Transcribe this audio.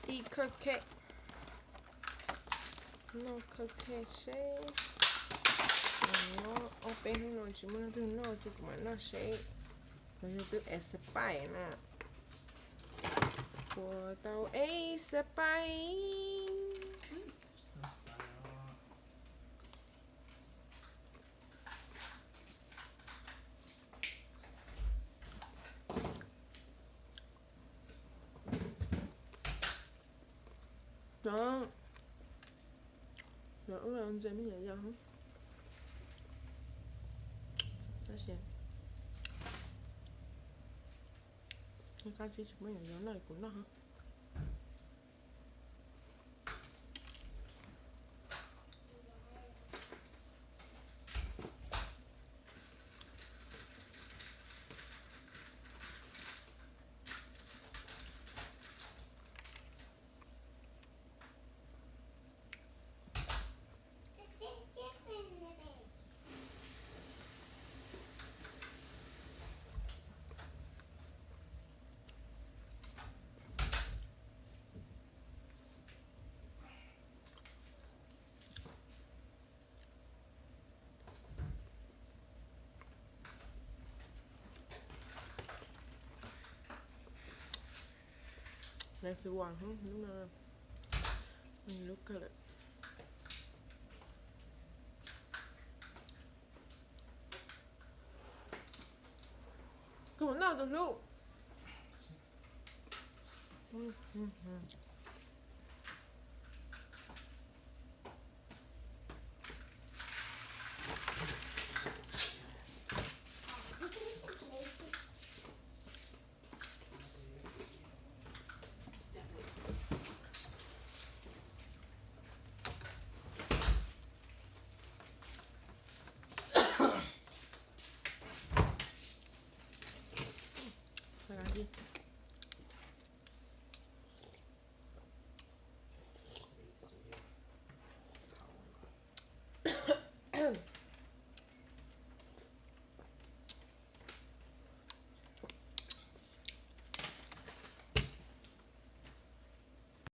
Eat cupcake. Noj cupcake seb. Nyob ob peb hnub no tsis muaj leej twg noj ces kuv mam noj seb. Los yog twb expire na. Puas tau expire? Lawv ub ntses me nyuam yaus, tab sis qab tsis tsis muaj nyuam yaus noj kuv noj. Lawv xwb ua lub no, lub kawg lawm. Koj mus noj tus hlub.